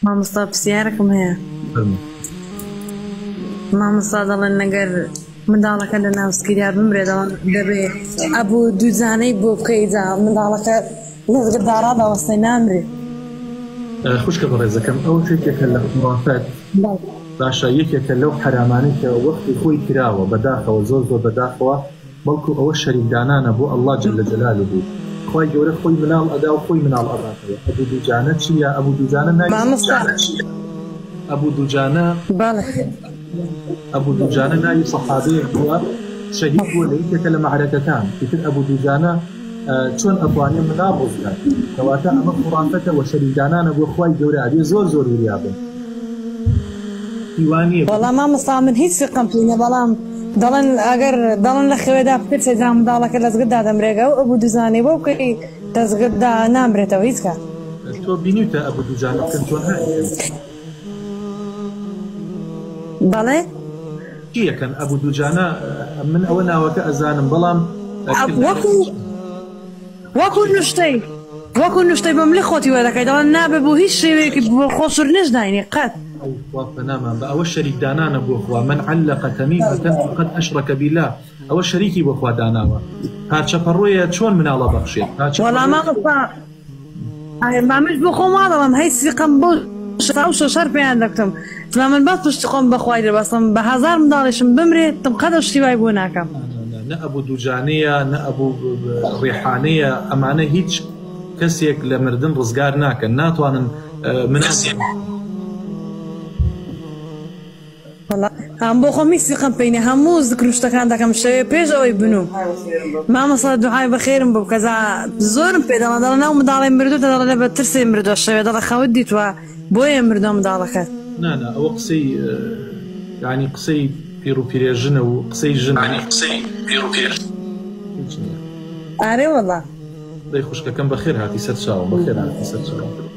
مامۆستا پرسیارێکم هەیە. فەرموو. مامۆستا دەڵێن ئەگەر منداڵەکە لە ناو سکیدا بمرێ دەڵێن دەبێ ئەبوو دووجانەی بۆ بکەی جا منداڵەکە لەزگدا ڕادەوەستێ نامرێ. خوشکە بەڕێزەکەم ئەوە یەکێکە لە خورافەت باشە یەکێکە لەو حەرامانەی کە وەختی خۆی کراوە بەداخەوە زۆر زۆر بەداخەوە بەڵکو ئەوە شەریک دانانە بۆ اللە جل جلالە خوای گەورە خۆی مناڵ ئەدا و خۆی مناڵ ئەباتەوە ئەبو دوجانە چیە ئەبو دوجانە ناوی مامۆستا ئەبو دوجانە بەڵێ. ئەبو دوجانە ناوی سەحابەیەک بووە شەهید بووە لە یەکێکە لە مەعرەکەکان ئیتر ئەبو دوجانە چۆن ئەتوانێ مناڵ ڕزگار کەواتە ئەمە خوڕافەتە وە شەریک دانانە بۆ خوای گەورە ئەبێ زۆر زۆر وریا بن هی وا نییە وەڵا مامۆستا من هیچ سیقەم پێی نیە بەڵام دەڵێن ئەگەر دەڵێن لە خەوێدا بپرسێ جا منداڵەکە لە زگتدا دەمرێ ئەو ئەبوو دوزانەی بۆ بکەی لە زگتدا نامرێتەوە هیچ کات. تۆ بینیوتە ئەبو دوجانە بکەن چۆن ئەیکەن؟ بەڵێ. چی ئەکەن ئەبو دوجانە من ئەوە ناوەکە ئەزانم بەڵام وەکو وەکو نوشتەی وەکو نوشتەی بۆ ملی خۆتی وەدەکەی دەڵێن نابێ بۆ هیچ شێوەیەکی بۆ خۆسور نەشداینی قەت. ئەی خوا پەنامان بە ئەوە شەریک دانانە بۆ خوا من علق تمیمە فقد اشرک باللە ئەوە شەریکی بۆ خوا داناوە پارچە پەڕۆیە چۆن مناڵە بەخشێت پارچە وەڵا مامۆستا مامش بۆ خۆم وا دەڵێم هەی سیقەم بۆ شەو شەشەر پێیان دەکوتم جا من بەس پشتی خۆم بە خوای دەبەستم بە هەزار منداڵیشم بمرێ تم قەت ئەو شتی وای بۆ ناکەم. نە ئەبو دوجانەیە نە ئەبو ڕیحانەیە ئەمانە هیچ کەسێک لە مردن ڕزگار ناکەن ناتوانن مناڵ. وەڵا ئەم بۆ خۆم هیچ سیقەم پێی نیە هەموو زکر و شتەکان دەکەم شەوێ پێش ئەوەی بنوم مامۆستا دوعای بەخێرم بۆ بکە جا زۆرم پێ دەڵێن دەڵێن ئەو منداڵەی مردووتە دەڵێ لەبەر ترسێ مردووە شەوێ دەڵێ خەوت دیتوە بۆیە مردووە منداڵەکەت. نا نا ئەوە قسەی یانی قسەی پیر و پیرێژنە و قسەی ژنە هیچ نیە. ئارێ وەڵا. دەی خوشکەکەم بەخێر هاتی سەر چاوم بەخێر هاتی سەر چاوم.